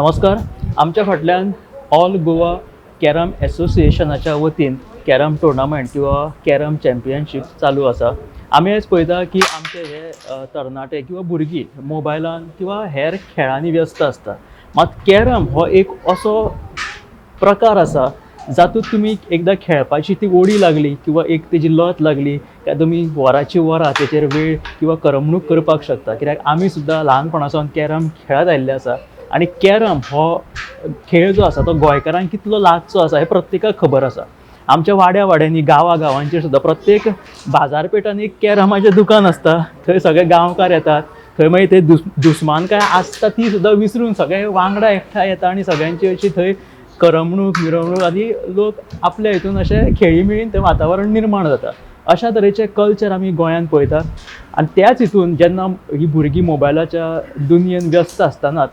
नमस्कार. आमच्या फाटल्यान ऑल गोवा कॅरम एसोसिएशनाच्या वतीन कॅरम टुर्नामेंट किंवा कॅरम चॅम्पियनशीप चालू आसा. आमी आयज पळयता की आमचे हे तरणाटे किंवा भुरगीं मोबायलान किंवा हेर खेळांनी व्यस्त आसता. मात कॅरम हो एक असो प्रकार आसा जातूंत तुमी एकदां खेळपाची ती ओडी लागली किंवा एक तेजी लत लागली काय तुमी वरांची वरां तेचेर वेळ किंवा करमणूक करपाक शकता. कित्याक आमी सुद्दां ल्हानपणा सावन कॅरम खेळत आयिल्ले आसा आनी कॅरम हो खेळ जो आसा तो गोंयकारांक कितलो लागचो आसा हें प्रत्येकाक खबर आसा. आमच्या वाड्या वाड्यांनी, गांवा गांवांचेर सुद्दां प्रत्येक बाजारपेठांनी एक कॅरमाचें दुकान आसता. थंय सगळे गांवकार येतात, थंय मागीर ते दुस्मानकाय आसता ती सुद्दां विसरून सगळे वांगडा एकठांय येता आनी सगळ्यांची अशी थंय करमणूक मिरवणूक आनी लोक आपल्या हितून अशे खेळी मेळीन थंय वातावरण निर्माण जाता. अशा तरेचें कल्चर आमी गोंयांत पळयतात आनी त्याच हितून जेन्ना ही भुरगीं मोबायलाच्या दुनियेन व्यस्त आसतनाच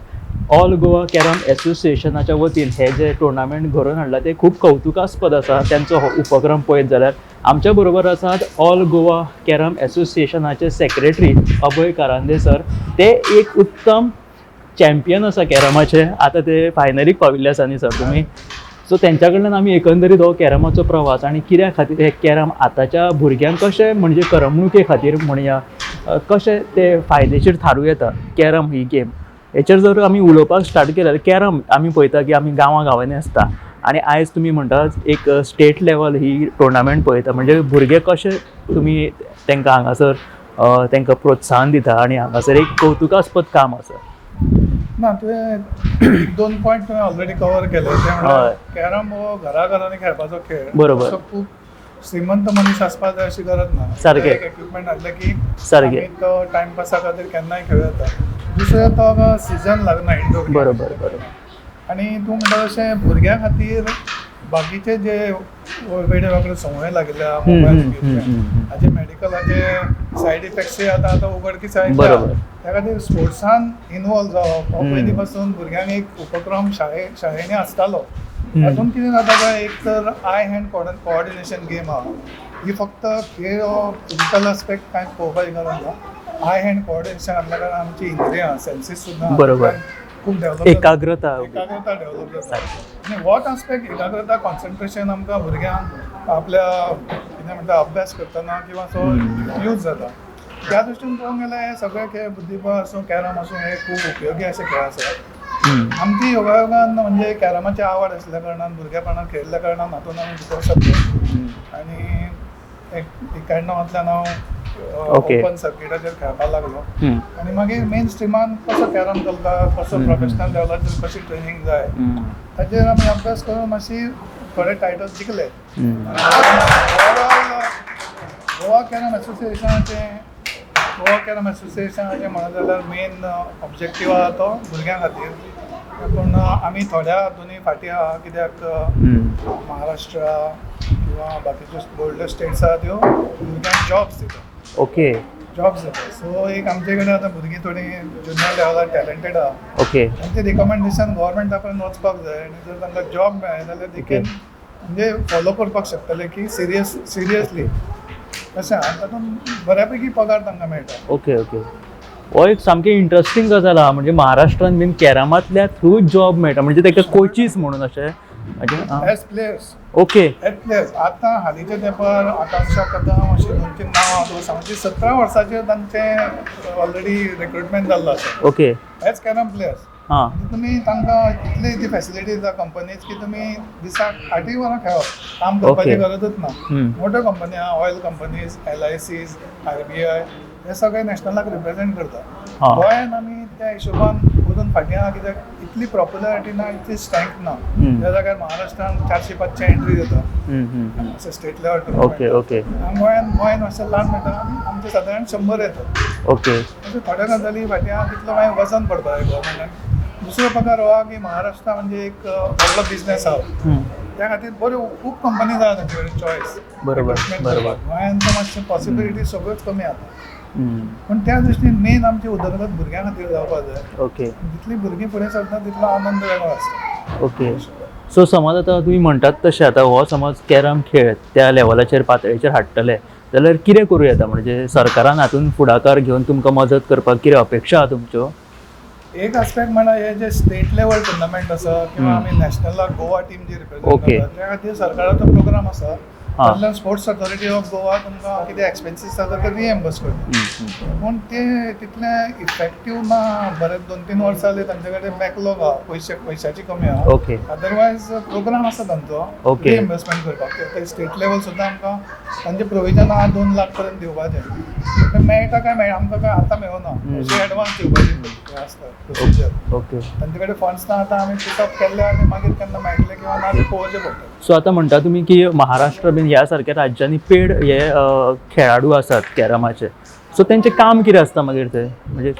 ऑल गोवा कॅरम एसोसिएशनाच्या वतीन हे जे टुर्नामेंट घडोवन हाडला ते खूब कौतुकास्पद आसा. तेंचो हो उपक्रम पळयत जाल्यार आमच्या बरोबर आसात ऑल गोवा कॅरम एसोसिएशनाचे सेक्रेटरी अभय कारंदे सर. ते एक उत्तम चॅम्पियन आसा कॅरमाचे. आतां ते फायनलीक पाविल्ले आसा न्ही सर तुमी? सो तेंच्या कडल्यान आमी एकंदरीत हो कॅरमाचो प्रवास आनी कित्या खातीर हे कॅरम आतांच्या भुरग्यांक कशें म्हणजे करमणुके खातीर म्हणया कशें ते फायदेशीर थारूं येता कॅरम ही गेम, हेचेर जर आमी उलोवपाक स्टार्ट केलें जाल्यार कॅरम आमी पळयता की आमी गांवां गांवांनी आसता आनी आयज तुमी म्हणटा एक स्टेट लेवल ही टुर्नामेंट पळयता, म्हणजे भुरगे कशे तुमी तांकां हांगासर तांकां प्रोत्साहन दिता आनी हांगासर एक कौतुकास्पद काम आसा. ना, तुवें दोन पॉयंट तुवें ऑलरेडी कवर केले ते म्हणल्यार कॅरम हो घरा घरांनी खेळपाचो खेळ. बरोबर. असो खूब श्रीमंत मनीस आसपाक जाय अशी गरज ना. सारकें. एक इक्विपमेंट हाडलें की सारकें. आमी तो टायमपासा खातीर केन्नाय खेळूं येता. दुसरें, तो सिजन लागना इंडोर. बरोबर बरोबर आनी तूं म्हणटा तशें भुरग्यां खातीर बाकीचे जे वेडे वाकडे संवय लागिल्ल्या मोबायल, हाचे मेडिकलाचे सायड इफेक्ट्सूय आतां आतां उघडकीस आयल्या. त्या खातीर स्पोर्ट्सान इनवॉल्व जावप हो पयलीं पासून भुरग्यांक एक उपक्रम शाळेंनी आसतालो. हातूंत कितें जाता काय, एक तर I hand coordination game आहा. ही फक्त खेळ हो फिजिकल आस्पेक्ट कांय पळोवपाची गरज ना. I hand coordination आसल्या कारणान आमची इंद्रियां, सेन्सीस सुद्दां खूब डेव्हलप, एकाग्रता. एकाग्रता डेव्हलप जाता आनी होच आस्पेक्ट, एकाग्रता, कॉन्सन्ट्रेशन आमकां भुरग्यांक आपल्या कितें म्हणटा अभ्यास करतना किंवा असो यूज जाता. त्या दृश्टीन पळोवंक गेल्यार हे सगळे खेळ, बुद्धिबळ आसूं, कॅरम आसूं, हे खूब उपयोगी अशे खेळ आसात. आमची योगायोगान म्हणजे कॅरमाची आवड आसल्या कारणान, भुरगेपणान खेळिल्ल्या कारणान हातून आमी भितर सरले आनी एक 91तांतल्यान हांव ओपन सर्किटाचेर खेळपाक लागलो आनी मागीर मेन स्ट्रिमान कसो कॅरम चलता, कसो प्रोफेशनल लेवलाचेर कशी ट्रेनींग जाय, ताचेर आमी अभ्यास करून मातशी थोडे टायटल्स जिखले. ओवरऑल गोवा कॅरम एसोसिएशनाचें म्हणत जाल्यार मेन ऑब्जेक्टीव आहा तो भुरग्यां खातीर. पूण आमी थोड्या हातूनय फाटीं आहा, कित्याक महाराष्ट्र किंवा बाकीच्यो व्हडल्यो स्टेट्स आहा त्यो भुरग्यांक जॉब्स दिता. जॉब्स दिता. सो एक आमचे कडेन आतां भुरगीं थोडीं जुनियर लेवलार टॅलंटेड आहा. तांचें रिकमेंडेशन गव्हर्मेंटा पर्यंत वचपाक जाय आनी जर तांकां जॉब मेळ्ळें जाल्यार they can म्हणजे फॉलो करपाक शकतले की सिरियसली तशें आनी तातूंत बऱ्यापैकी पगार तांकां मेळटा. ओके ओके हो एक सामकी इंट्रस्टींग गजाल आहा. म्हणजे महाराष्ट्रान बीन कॅरमांतल्या थ्रू जॉब मेळटा, म्हणजे ताका कोचीस म्हणून अशें म्हणजे एज प्लेयर्स. As players. आतां हालींच्या तेंपार आकांक्षा कदम अशी दोन तीन नांवां तुका सांगची, 17 वर्साचेर तांचें ऑलरेडी रिक्रुटमेंट जाल्लो आसा एज कॅरम प्लेयर्स. तुमी तांकां इतली ती फॅसिलिटी दिता कंपनीज की तुमी दिसाक 8 वरां खेळप, काम करपाची गरजूच ना. मोठ्यो कंपनी आहा, ऑयल कंपनीज, एलआयसीज, आरबीआय, हे सगळे नॅशनलाक रिप्रेझेंट करता. गोंयान आमी त्या हिशोबान अजून फाटीं आहा, कित्याक इतली पॉप्युलरिटी ना, इतली स्ट्रेंथ ना. त्या जाग्यार महाराष्ट्रान 400-500 एंट्री जाता अशें स्टेट लेवल. Okay okay गोंयान गोंयान मातशें ल्हान मेळटा आनी आमचे सादारण 100 येतात. अशें थोड्यो गजाली फाटीं आहा, तितलो मागीर वजन पडपा जाय गव्हर्मेंटान. दुसरो प्रकार हो आहा की महाराष्ट्रा म्हणजे एक व्हडलो बिजनेस आहा, त्या खातीर बऱ्यो खूब कंपनीज आहा तांचे कडेन चॉयस. बरोबर बरोबर गोंयान तर मातशें पॉसिबिलिटी सगळ्योच कमी आहा. पूण त्या दृश्टीन मेन आमची उदरगत भुरग्यां खातीर जावपाक जाय. जितली भुरगीं फुडें सरता तितलो आनंद वेगळो आसता. ओके, सो समज आतां तुमी म्हणटात तशें आतां हो समज कॅरम खेळ त्या लेवलाचेर पातळेचेर हाडटले जाल्यार कितें करूं येता? म्हणजे सरकारान हातून फुडाकार घेवन तुमकां मदत करपाक कितें अपेक्षा आहा तुमच्यो? एक आस्पेक्ट म्हणल्यार हे जे स्टेट लेवल टुर्नामेंट आसा किंवा आमी नॅशनलाक गोवा टीम जी रिप्रेझेंट करता त्या खातीर सरकाराचो प्रोग्राम आसा. तातूंतल्यान स्पोर्ट्स ऑथॉरिटी ऑफ गोवा तुमकां कितें एक्सपेन्सीस आसा ते रिएम्बर्स करता, पूण ते तितले इफेक्टीव ना. बरें 2-3 वर्सां जाली तांचे कडेन बॅकलॉग आहा, पयशे पयशाची कमी आहा. अदरवायज प्रोग्राम आसा तांचो रिएम्बर्समेंट करपाक. ते स्टेट लेवल सुद्दां आमकां तांचे प्रोविजन आहा 2 लाख पर्यंत दिवपाचें, ते मेळटा काय मेळना आमकां काय आतां मेळना, अशें एडवान्स दिवपाची हें आसता प्रोसिजर. तांचे कडेन फंड्स ना, आतां आमी पुटअप केल्ले आनी मागीर केन्ना मेळटले किंवा ना ते पळोवचें पडटलें. सो आतां म्हणटा तुमी की महाराष्ट्र बीन ह्या सारक्या राज्यांनी पेड हे खेळाडू आसात कॅरमाचे, सो तेंचें काम कितें आसता मागीर ते म्हणजे?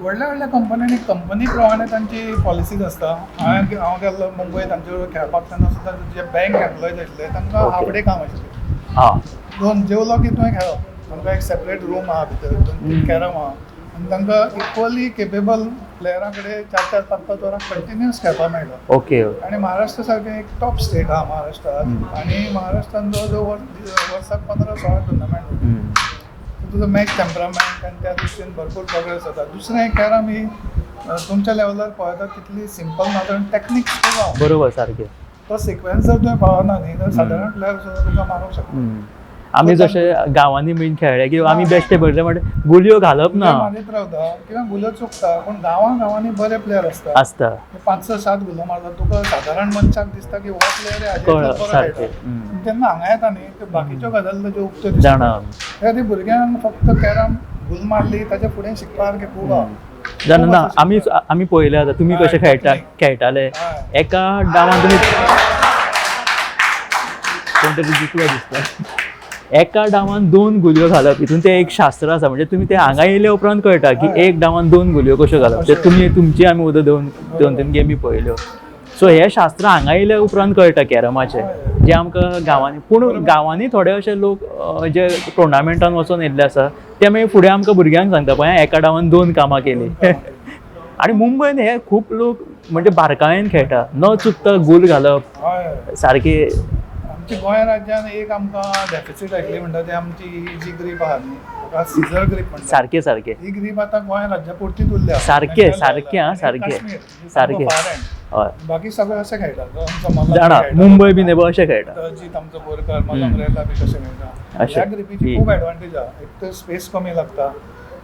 व्हडल्या व्हडल्या कंपन्यांनी कंपनी प्रमाणे तांची पॉलिसीज आसता. हांवें हांव गेल्लो मुंबय तांचे बरोबर खेळपाक तेन्ना सुद्दां जे बँक एम्प्लॉईज आशिल्ले तांकां हाफ डे काम आशिल्लें. दोन जेवलो की तुवें खेळप, तांकां एक सेपरेट रूम आहा भितर, 2-3 कॅरम आहा आनी तांकां इक्वली केपेबल प्लेयरां कडेन 4-4 5-5 वरां कंटिन्युअस खेळपाक मेळटा. आनी महाराष्ट्र सारकें एक टॉप स्टेट आहा महाराष्ट्रात, आनी महाराष्ट्रान जवळ जवळ वर्साक 15-16 टुर्नामेंट जाता. तुजो मॅच टेम्परामेंट आनी त्या दृश्टीन भरपूर प्रोग्रेस जाता. दुसरें कॅरम ही तुमच्या लेवलार पळयता तितली सिंपल ना, कारण टॅक्निक्स खूब आहा. बरोबर सारकें. तो सिक्वेन्स जर तुवें पावना न्ही तर सादारण प्लेयर सुद्दां तुका मारूंक शकता. आमी जशे गांवांनी बीन खेळ्ळे किंवा आमी बेश्टे पडले म्हणटा गुलयो घालप ना, मारीत रावता किंवा गुलो चुकता, पूण गांवां गांवांनी बरे प्लेयर आसता आसता. 5-6-7 गुलो मारता, तुका सादारण मनशाक दिसता की हो प्लेयर हाजे कळ इतलो बरो सारकें. खेळटा. तेन्ना हांगा येता न्ही त्यो बाकीच्यो गजाली ताच्यो उक्त्यो दिसता. जाणा. त्या खातीर भुरग्यांक फक्त कॅरम गुल मारली ताच्या फुडें शिकपा सारकें खूब आहा. जाणा ना, आमी आमी पळयलें आतां तुमी कशे खेळटा खेळटाले एका डावान तुमी कोण तरी जिखलो दिसता, एका डावान 2 गुलयो घालप हितून तें एक शास्त्र आसा. म्हणजे तुमी ते हांगा येयले उपरांत कळटा की एक डावान 2 गुलयो कश्यो घालप. ते तुमी तुमची आमी उदक 2-3 गेमी पळयल्यो. सो हें शास्त्र हांगा येयल्या उपरांत कळटा कॅरमाचें, जें आमकां गांवांनी. पूण गांवांनी थोडे अशे लोक जे टुर्नामेंटान वचोन येयल्ले आसा ते मागीर फुडें आमकां भुरग्यांक सांगता पळय एका डावान 2 कामां केली. आनी मुंबयन हे खूब लोक म्हणजे बारकायेन खेळटा, न चुकता गोल घालप सारकें. आमच्या गोंय राज्यान एक आमकां डेफिसीट आशिल्ली म्हणटा ती आमची ही जी ग्रीप आहा न्ही ताका सीजर ग्रीप म्हणटा. सारकें सारकें. ही ग्रीप आतां गोंय राज्या पुरतीच उरल्या. सारकें सारकें आं सारकें सारकें. हय बाकी सगळे अशें खेळटात. जाणा, मुंबय बीन हे अशें खेळटा. अजीत आमचो बोरकर, मलंग रेला बी कशें खेळटा. ह्या ग्रिपीची खूब एडवांटेज आहा, एक तर स्पेस कमी लागता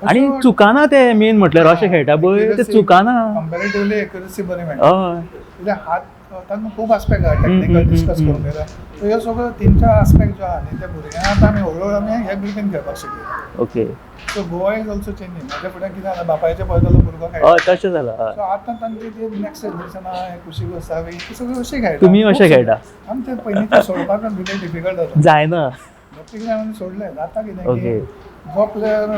आनी चुकाना ते मेन म्हटल्यार अशें खेळटा पळय ते चुकाना, कंपॅरेटिवली एक्युरसी बरी मेळटा. हय कित्याक हात तातूंत खूब आस्पेक्ट आहा टॅक्निकल डिस्कस करूंक गेल्यार. सो ह्यो सगळ्यो 3-4 आस्पेक्ट ज्यो आहा न्ही ते भुरग्यांक आतां आमी हळूहळू आमी ह्या ग्रिपीन खेळपाक शिकले. So Goa is also changing. म्हाज्या फुडें कितें जालें, बापायचें पळयतालो भुरगो खेळटा. हय तशें जालां. सो आतां तांची ती नॅक्स्ट जनरेशन आहा, हे खुशी गोसावी ते सगळे अशें खेळटा. तुमी अशें खेळटा? आमचे पयलीं ते सोडपाक भितर डिफिकल्ट जाता. जायना. कितें हांवें सोडलें जाता कितें की जो प्लेयर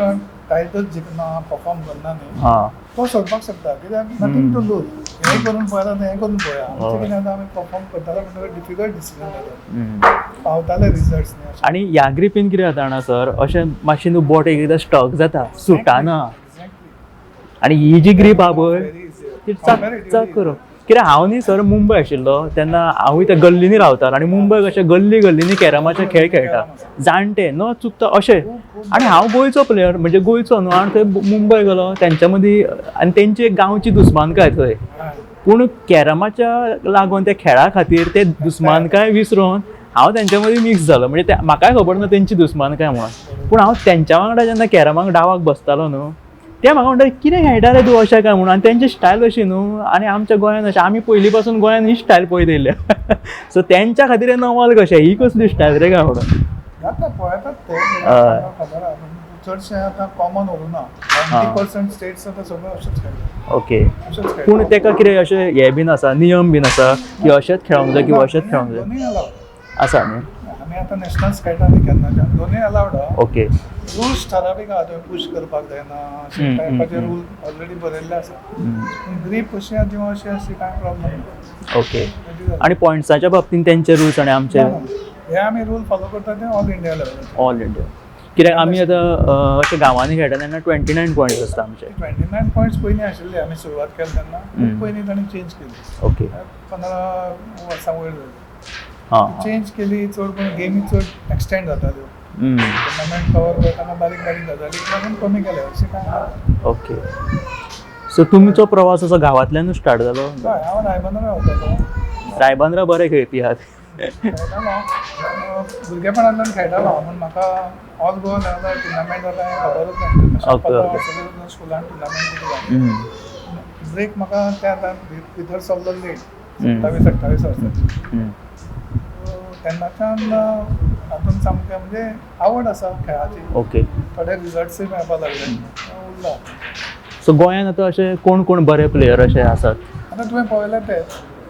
टायटल जिखना परफॉर्म करना न्ही तो सोडपाक शकता, कित्याक नथींग टू लूज. हें करून पळयता हें करून पळया. आमचें कितें जाता आमी परफॉर्म करताले म्हणटकच डिफिकल्ट डिसिजन जाता, पावताले रिजल्ट्स न्ही. आनी ह्या ग्रिपीन कितें जाता जाणा सर, अशें मातशें न्हू बोट एकदां स्टक जाता, सुटाना. आनी ही जी ग्रीप आहा पळय ती चक चक करून कित्याक हांव न्ही सर मुंबय आशिल्लो तेन्ना हांवूय त्या गल्लींनी रावतालो आनी मुंबय कशें गल्ली गल्लींनी कॅरमाचे खेळ खेळटा जाणटे न चुकता अशें. आनी हांव गोंयचो प्लेयर म्हणजे गोंयचो न्हू, आनी थंय मुंबय गेलो तेंच्या मदीं आनी तेंची एक गांवची दुस्मानकाय थंय, पूण कॅरमाच्या लागून त्या खेळा खातीर ते दुस्मानकाय विसरून हांव तेंच्या मदीं मिक्स जालो. म्हणजे ते म्हाकाय खबर ना तेंची दुस्मानकाय म्हणून, पूण हांव तेंच्या वांगडा जेन्ना कॅरमाक डावाक बसतालो न्हू ते म्हाका म्हणटा कितें खेळटा रे तूं अशें काय म्हणून. आनी तेंची स्टायल अशी न्हू, आनी आमच्या गोंयान अशें आमी पयलीं पासून गोंयान ही स्टायल पळयत येयल्या. सो तेंच्या खातीर हें नवल कशें, ही कसली स्टायल रे काय म्हणून. जाता पळयतात ते खबर आहा, चडशें आतां कॉमन उरूना. 90% स्टेट्स आतां सगळे अशेंच खेळटा. पूण तेका कितें अशें हें बीन आसा, नियम बीन आसा की अशेंच खेळोंक जाय किंवा अशेंच खेळोंक जाय? दोनूय अलावड आसा न्ही. आमी आतां नॅशनल्स खेळटा न्ही केन्नाच्यान, दोनूय अलावड आहा. रुल्स ठरावीक आहा, तुवें पूश करपाक जायना अशें टायपाचे रूल ऑलरेडी बरयल्ले आसा. ग्रीप अशी आहा किंवा अशी आसा कांय प्रॉब्लम ना. आनी पॉयंट्साच्या बाबतींत तेंचे रुल्स आनी आमचे हे आमी रूल फॉलो करता ते ऑल इंडिया लेवलाचेर. All India. कित्याक आमी आतां अशे गांवांनी खेळटा तेन्ना 29 पॉयंट्स आसता आमचे. 29 पॉयंट्स पयलीं आशिल्ले आमी सुरवात केली तेन्ना, पयलीं तांणी चेंज केली. 15 वर्सां वयर जाली चेंज केली. चड करून गेमी चड एक्सटेंड जाताल्यो, टुर्नामेंट कवर करतना बारीक बारीक गजालीक लागून कमी केले अशें काय. सो तुमचो प्रवास असो गांवांतल्यानूच स्टार्ट जालो? हय, हांव रायबंदरा रावतालो. रायबंद्रा बरे खेळपी आहात. खेळटालो हांव. भुरगेपणांतल्यान खेळटालो हांव, पूण म्हाका ऑल गोवा लेवलार टुर्नामेंट जाता हें खबरूच नासलें. 15 वर्सां स्कुलान टुर्नामेंट जाता. ब्रेक म्हाका त्या भितर सरलो लेट, 27-28 वर्सां. तेन्नाच्यान हातून सामकें म्हणजे आवड आसा खेळाची. थोडे रिजल्ट्सूय मेळपाक लागले, उरला. सो गोंयांत आतां अशे कोण कोण बरे प्लेयर अशे आसात? आतां तुवें पळयलें ते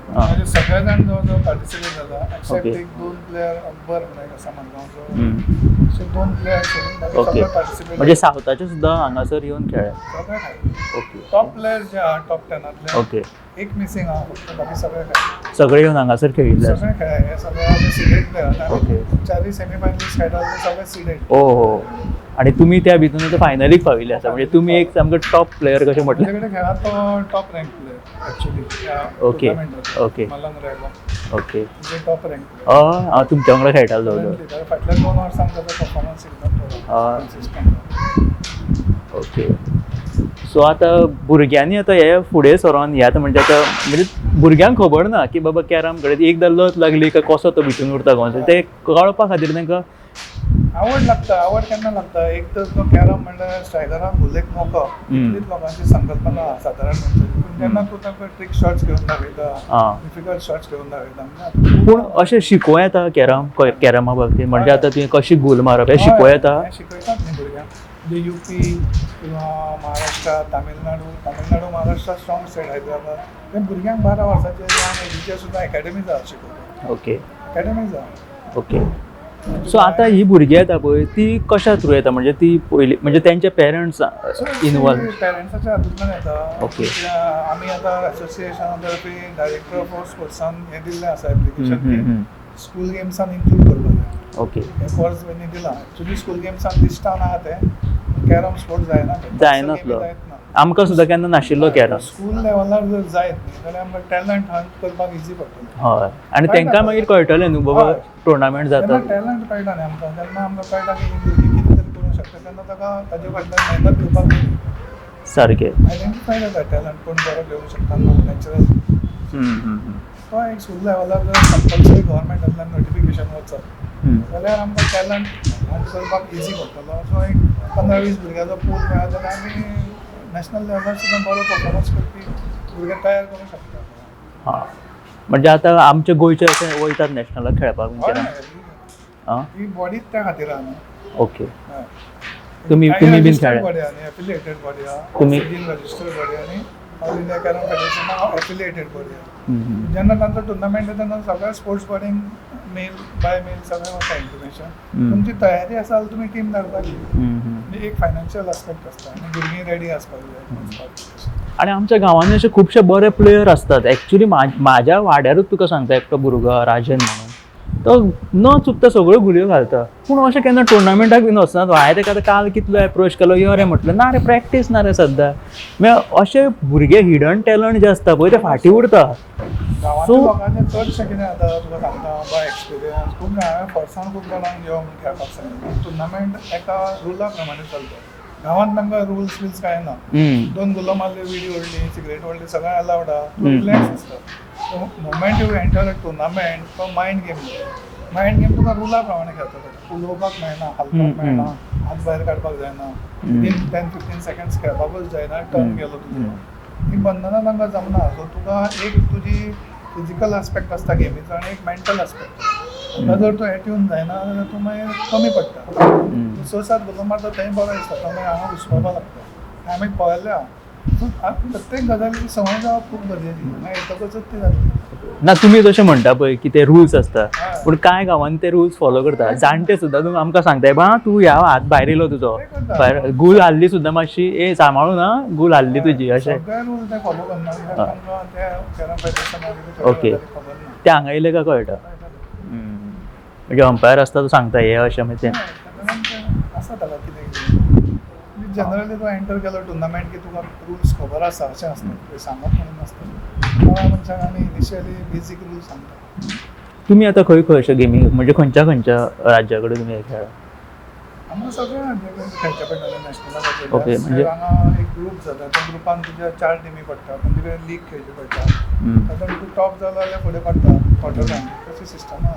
म्हणजे सगळे जाण जवळ जवळ पार्टिसिपेट जाता, एक्सेप्ट एक दोन प्लेयर, अकबर म्हणून एक आसा मडगांवचो. अशे दोन प्लेयर सोडून बाकी सगळे पार्टिसिपेट. म्हणजे सावथाचे सुद्दां हांगासर येवन खेळ्ळे? सगळे खेळ्ळे. टॉप प्लेयर जे आहा टॉप 10तांतले, एक मिसिंग आहा फक्त, बाकी सगळे खेळ्ळे. सगळे येवन हांगासर खेळिल्ले आसा? सगळे खेळ्ळे. हे सगळे सिडेड प्लेयर. चारय सेमी फायनलिस्ट खेळटा, ते सगळे सिडेड. ओ हो, आणि तुम्ही त्या भितून आतां फायनलीक पाविल्ले आसा, म्हणजे तुमी एक सामको टॉप प्लेयर कशें म्हटलें. म्हणजे कडेन खेळात तो टॉप रँक प्लेयर एक्चुअली. मलंग रायलो. म्हणजे टॉप रँक प्लेयर. हय, हांव तुमच्या वांगडा खेळटालो जवळ जवळ. फाटल्या 2 वर्सांक ताचो परफॉर्मन्स एकदम बरो, कन्सिस्टंट. ओके, सो आतां भुरग्यांनी आतां हे फुडें सरोन हे आतां म्हणजे आतां म्हणजे भुरग्यांक खबर ना की बाबा कॅरम कडेन एकदां लत लागली काय कसो तो भितून उरता कोण, ते कळपा खातीर तांकां आवड लागता. आवड केन्ना लागता? एक तर तो कॅरम म्हणल्यार स्ट्रायकराक गुलेक मोखप इतलीच लोकांची संकल्पना आहा सादारण मनशाची. पूण जेन्ना तूं तांकां ट्रीक शॉट्स घेवन दाखयता, डिफिकल्ट शॉट्स घेवन दाखयता, म्हणजे पूण अशें शिकोवं येता कॅरम, कॅरमा बाबतींत? म्हणजे आतां तुवें कशी गोल मारप हें शिकोवं येता? हें शिकयतात न्ही भुरग्यांक. म्हणजे युपी किंवा महाराष्ट्र, तामिळनाडू, तामिळनाडू महाराष्ट्र स्ट्रॉंग स्टेट, हैदराबाद, ते भुरग्यांक 12 वर्सांचेर ल्हान एजीचेर सुद्दां एकेडमीज आहा शिकोवपाक. एकेडमीज आहा. ओके, सो आतां ही भुरगीं येता पळय, ती कशा थ्रू येता? म्हणजे ती पयली म्हणजे तेंचे पेरंट्स इनवॉल्व? पेरंट्साच्या हातूंतल्यान येता. आमी आतां एसोसिएशना तर्फे डायरेक्टर ऑफ स्पोर्ट्सान हें दिल्लें आसा एप्लिकेशन, स्कूल गेम्सान इन्क्लूड करपाक जाय. हें कोर्स तेणी दिलां. एक्चुली स्कूल गेम्सान लिस्टान आहा तें, कॅरम स्पोर्ट जायना तें. जायनासलो. जायत ना. आमकां सुद्दां केन्ना नाशिल्लो कॅरम. स्कूल लेवलार जर जायत न्ही जाल्यार आमकां टॅलंट हंट करपाक इजी पडटलें. हय, आनी तांकां मागीर कळटलें न्हू बाबा टुर्नामेंट तेन्ना जाता. टॅलंट कळटा न्ही आमकां, जेन्ना आमकां कळटा की ही भुरगीं कितें तरी करूंक शकता, तेन्ना ताका ताजे फाटल्यान मेहनत घेवपाक बरी. आयडेंटिफाय जाता टॅलंट, कोण बरो घेवंक शकता नॅचरल. तो एक स्कूल लेवलार जर कंपल्सरी गव्हर्मेंटांतल्यान नोटिफिकेशन वचत जाल्यार आमकां टॅलंट हंट करपाक इजी पडटलो. सो एक 15-20 भुरग्यांचो पूल मेळत जाल्यार आमी नॅशनल लेवलार सुद्दां बरो परफॉर्मन्स करपी भुरगे तयार करूंक शकता. हां, म्हणजे आतां आमचे गोंयचे अशे वयतात नॅशनलाक खेळपाक? आं. ही बॉडीच त्या खातीर आहा न्हू. हय. तुमी बीन खेळ्ळा? बॉडी आहा न्ही, एफिलिएटेड बॉडी आहा. रजिस्टर्ड बॉडी आनी ऑल इंडिया कॅरम फेडरेशना एफिलिएटेड बॉडी आहा. जेन्ना तांचो टुर्नामेंट येता तेन्ना सगळ्या स्पोर्ट्स बॉडींक मेल बाय मेल सगळें वता इंटिमेशन. तुमची तयारी आसा जाल्यार तुमी टीम धाडपाची. म्हणजे एक फायनान्शियल आस्पेक्ट आसता आनी भुरगीं रेडी आसपाक जाय वचपाक. आणि आमच्या गांवांनी असे खुबशे बरे प्लेयर असतात. ॲक्च्युली माझ्या वाड्यारूच तुका सांगता, एकटो भुरगो राजन म्हणून, तो न चुकता सगळ्यो गुलयो घालता, पूण अशें केन्ना टुर्नामेंटाक बीन वचना तो. हांवें ताका आतां काल कितलो एप्रोच केलो, यो रे म्हटलें, ना रे, प्रॅक्टीस ना रे सद्दां. म्हळ्यार अशे भुरगे हिडन टॅलंट जे आसता पळय, ते फाटीं उरता. गांवांतल्या लोकांचें चडशें कितें जाता तुका सांगता, बाय एक्सपिरियन्स खूब जाणां, हांवें फोर्सान खूब जाणांक यो म्हूण खेळपाक सांगलें. टुर्नामेंट एका रुला प्रमाणे चलता. गांवांत तांकां रुल्स बिल्स कांय ना. दोन गुलो मारली, विडी ओडली, सिगरेट ओडली, सगळें अलावड आहा. रिलॅक्स आसता. Moment you enter a tournament, तो मायंड गेम, मायंड गेम. तुका रुला प्रमाणे खेळता पडटा. उलोवपाक मेळना, हालपाक मेळना, हात भायर काडपाक जायना, विदीन 10-15 सेकंड्स खेळपाकूच जायना, टर्न गेलो तुजो. ती बंधनां तांकां जमना. सो तुका एक तुजी फिजिकल आस्पेक्ट आसता गेमीचो आनी एक मेंटल आस्पेक्ट. हांगा जर तूं एट्यून जायना जाल्यार तूं मागीर कमी पडटा. स सात गुलो मारता थंय बरो दिसता, तो मागीर हांगा घुसपा लागता. आमी पळयल्लें आहा. सो प्रत्येक गजालीची संवय जावप खूब गरजेची. हांगा येतकच ती जातली. ना, तुमी जशें म्हणटा पळय की ते रुल्स आसता, पूण कांय गांवांनी ते रुल्स फॉलो करता जाणटे सुद्दां. तुमी आमकां सांगताय बा, तूं ह्या हात भायर येयलो तुजो. ते करता. भायर गुल हाडली सुद्दां मातशी, ए सांबाळून हा, गुल हाडली तुजी, अशें. सगळे रूल ते फॉलो करना कित्याक तांकां ते कॅरम फेडरेशना खबर ना. ते हांगा येयले काय कळटा. म्हणजे अंपायर आसता तो सांगता हे अशें मागीर ते. आसा ताका कितें कितें. जनरली तूं एंटर केलो टुर्नामेंट की तुका रुल्स खबर आसा अशें आसता. तुवें सांगप म्हणून नासता. नव्या मनशाक आमी इनिशियली बेजीक रूल सांगता. तुमी आतां खंय खंय अशे गेमी, म्हणजे खंयच्या खंयच्या राज्या कडेन तुमी हे खेळ्ळा? आमकां सगळें खेळचें पडटालें नॅशनलाक. ओके, म्हणजे- हांगा एक ग्रूप जाता, त्या ग्रुपान तुज्या 4 टिमी पडटा, तुमचे कडेन लीग खेळची पडटा, तातूंत तूं टॉप जालो जाल्यार फुडें पडटा क्वॉर्टर फायनल, तशी सिस्टम आहा.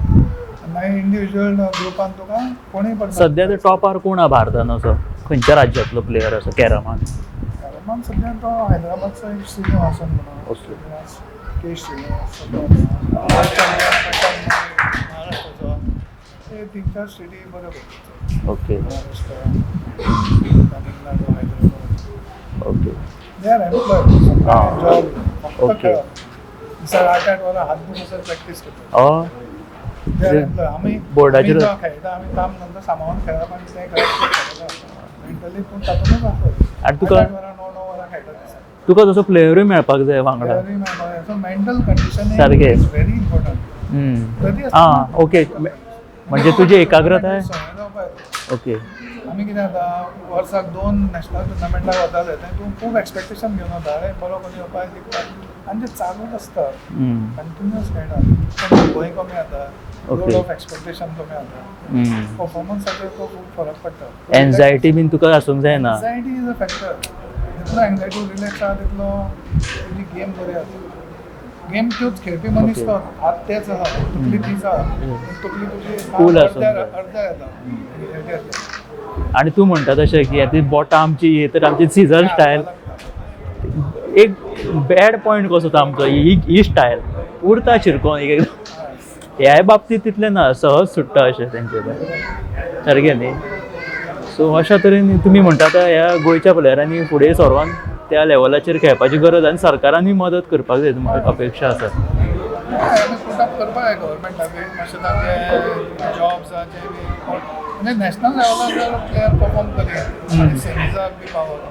आनी मागीर इंडिविज्युअल ग्रुपान तुका कोणूय पडटा. सध्या तर टॉपार कोण आहा भारतान असो, खंयच्या राज्यातलो प्लेयर असो कॅरमान? कॅरमान सध्या तो हैदराबादचो एक श्रीनिवासन म्हणून, ओके. के श्रीनिवास महाराष्ट्राचो, ते 3-4 स्टेटी बऱ्यो करता. Okay. Maharashtra, Tamil Nadu, Hyderabad. Okay. They are employed, job फक्त खेळप, दिसाक 8-8 वरां हात दुखसर प्रॅक्टीस करता. They are employed. आमी बोर्डाचेर आमी खेळटा, आमी काम धंदो सांबाळून खेळप आनी तें खेळप मेंटली, पूण तातूंतच आसा. आनी तुका 8-8 वरां, 9-9 वरां खेळटा दिसाक. तुका तसो प्लेयरूय मेळपाक जाय वांगडा. मेंटल कंडिशन सारकें. Is very important. तरी आं, ओके, म्हणजे तुजी एकाग्रताय. सवय जावपाक जाय. ओके. आमी कितें जाता, वर्साक 2 नॅशनल टुर्नामेंटाक वताले, थंय तूं खूब एक्सपेक्टेशन घेवन वता, अरे बरो करून येवपाक जिखपाक, आनी ते चालूच आसता, कंटिन्युअस खेळटा, भंय कमी जाता, लोड ऑफ एक्सपेक्टेशन कमी जाता, परफॉर्मन्साचेर तो खूब फरक पडटा. एन्झायटी बीन तुका आसूंक जायना. Anxiety is a factor. जितलो एन्झायटी रिलॅक्स आहा तितलो तुजी गेम बरी जाता. गेम त्योच खेळपी मनीस तो हात तेच आहा, तकली तीच आहा, तकली तुजी Cool आसूंक जाय. अर्द्या येता. आनी तूं म्हणटा तशें की आतां बोटां आमची ही तर आमची सीजर स्टायल एक बॅड पॉयंट कसो तो आमचो, ही स्टायल उरता शिरकोन एक ह्याय बाबतींत तितलें ना, सहज सुट्टा अशें तेंचे सारकें न्ही. सो अशा तरेन तुमी म्हणटा आतां ह्या गोंयच्या प्लेयरांनी फुडें सरोन त्या लेवलाचेर खेळपाची गरज आनी सरकारानूय मदत करपाक जाय, तुमकां अपेक्षा आसा. आमी पुट अप करपाक जाय गव्हर्मेंटाक मातशें तांचे जॉब्स जे बी, म्हणजे नॅशनल लेवलार जर प्लेयर परफॉर्म करीत आनी सेमीजाक बी पावत,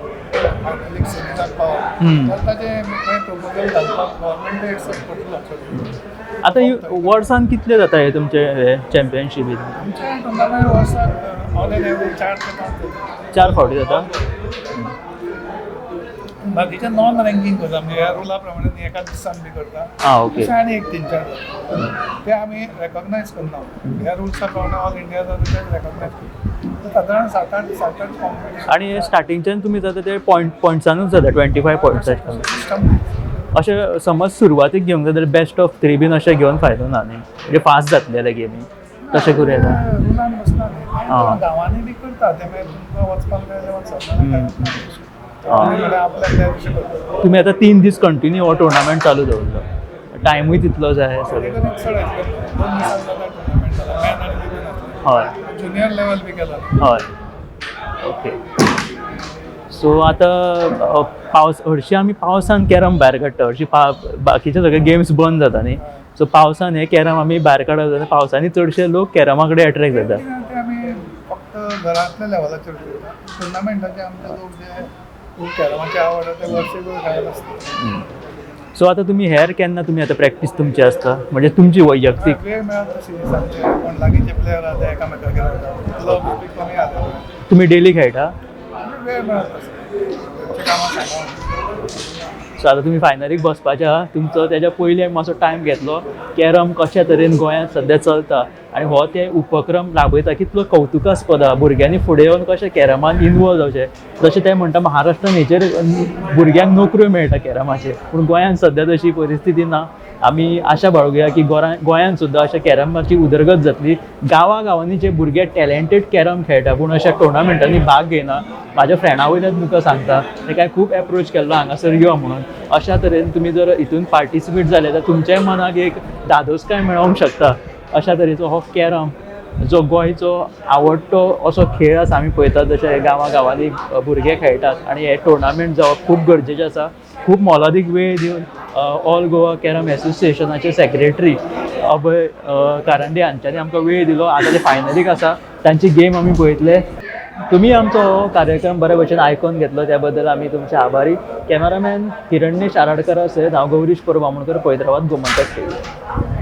फायनलीक सेमीजाक पावत तर ताजें खंय प्रपोजल घालपाक गव्हर्मेंटूय एक्सेप्ट करतलो. आतां ही वर्सान कितले जाता हे तुमचे हे चॅम्पियनशीप? आमचे टुर्नामेंट वर्साक ऑन एन एवरेज 4 ते 5 जाता. 4 फावटी जाता. बाकीचे नॉन रँकींग करता, म्हणजे ह्या रुला प्रमाणे एकाच दिसान बी करता. आं, ओके. तशें आनी एक 3-4 जाता, ते आमी रेकॉग्नायज करना, ह्या रुल्सा प्रमाणे ऑल इंडिया जाता ते रेकॉग्नायज करता. सादारण 7-8 कॉम्पिटिशन. आनी स्टार्टिंगच्यान तुमी जाता ते पॉयंट्सानूच जाता, 25 पॉयंट्साचे सिस्टम. अशें समज सुरवातीक घेवंक जाय जाल्यार बेस्ट ऑफ 3 बीन अशें घेवन फायदो ना न्ही, म्हणजे फास्ट जातले जाल्यार गेमी तशें करूं येता. रुलान बसना न्ही, गांवांनी बी करता ते, मागीर तुमकां वचपाक जाय जाल्यार वचप, आपल्याक जाय तशें करता. तुमी आतां 3 दीस कंटिन्यू हो टुर्नामेंट चालू दवरलो, टायमूय तितलो जाय सगळें. कधी चड आशिल्लें, 2 दिसान जाता टुर्नामेंट जाला, मॅन आनी विमेन आसले. ज्युनियर लेवल बी केला. हय, ओके. सो आतां पावस, हरशीं आमी पावसान कॅरम भायर काडटा, हरशीं बाकीचे सगळे गेम्स बंद जाता न्ही, सो पावसान हे कॅरम आमी भायर काडप जाल्यार पावसांनी चडशे लोक कॅरमा कडेन एट्रेक्ट जाता. ते आमी फक्त घरांतल्या लेवलाचेर खेळटा, टुर्नामेंटाचे आमचे लोक जे खूब कॅरमाची आवड आसा ते वर्सभर खेळत आसता. सो आतां तुमी हेर केन्ना तुमी आतां प्रॅक्टीस तुमची आसता, म्हणजे तुमची वैयक्तीक? वेळ मेळत तशी, सांगचे कोण लागींचे प्लेयर आहा ते एकामेकागेर वता, क्लब बी कमी आसा. तुमी डेली खेळटा? वेळ मेळत तसो घरच्या कामां सांबाळून. सो आतां तुमी फायनलीक बसपाचे आहा, तुमचो तेज्या पयलीं आमी मातसो टायम घेतलो. कॅरम कशा तरेन गोंयांत सद्या चलता आनी हो ते उपक्रम राबयता कितलो कवतुकास्पद आहा, भुरग्यांनी फुडें येवन कशें कॅरमान इनवॉल्व जावचें. जशें ते म्हणटा महाराष्ट्रान हेचेर भुरग्यांक नोकऱ्यो मेळटा कॅरमाचेर, पूण गोंयांत सद्या तशी परिस्थिती ना. आमी आशा बाळगुया की गोंयांत सुद्दां अशें कॅरमाची उदरगत जातली. गांवा गांवांनी जे भुरगे टॅलेंटेड कॅरम खेळटा पूण अशा टुर्नामेंटांनी भाग घेयना, म्हाज्या फ्रेंडा वयल्यान तुमकां सांगता, तेका खूब एप्रोच केल्लो हांगासर यो म्हणून. अशा तरेन तुमी जर हितून पार्टिसिपेट जाले जाल्यार तुमच्याय मनाक एक धादोसकाय मेळोंक शकता. अशा तरेचो हो कॅरम जो गोंयचो आवडटो असो खेळ आसा, आमी पळयतात जशे गांवा गांवांनी भुरगे खेळटात आनी हे टुर्नामेंट जावप खूब गरजेचें आसा. खूब मोलादीक वेळ दिवन ऑल गोवा कॅरम एसोसिएशनाचे सेक्रेटरी अभय कारंडे हांच्यांनी आमकां वेळ दिलो. आतां ते फायनलीक आसा, तांची गेम आमी पळयतले. तुमी आमचो हो कार्यक्रम बऱ्या भशेन आयकून घेतलो त्या बद्दल आमी तुमचे आभारी. कॅमेरामॅन हिरण्येश आराडकरा सयत हांव गौरीश परब आमोणकर, पळयत रावात गोमंतक टीव्ही.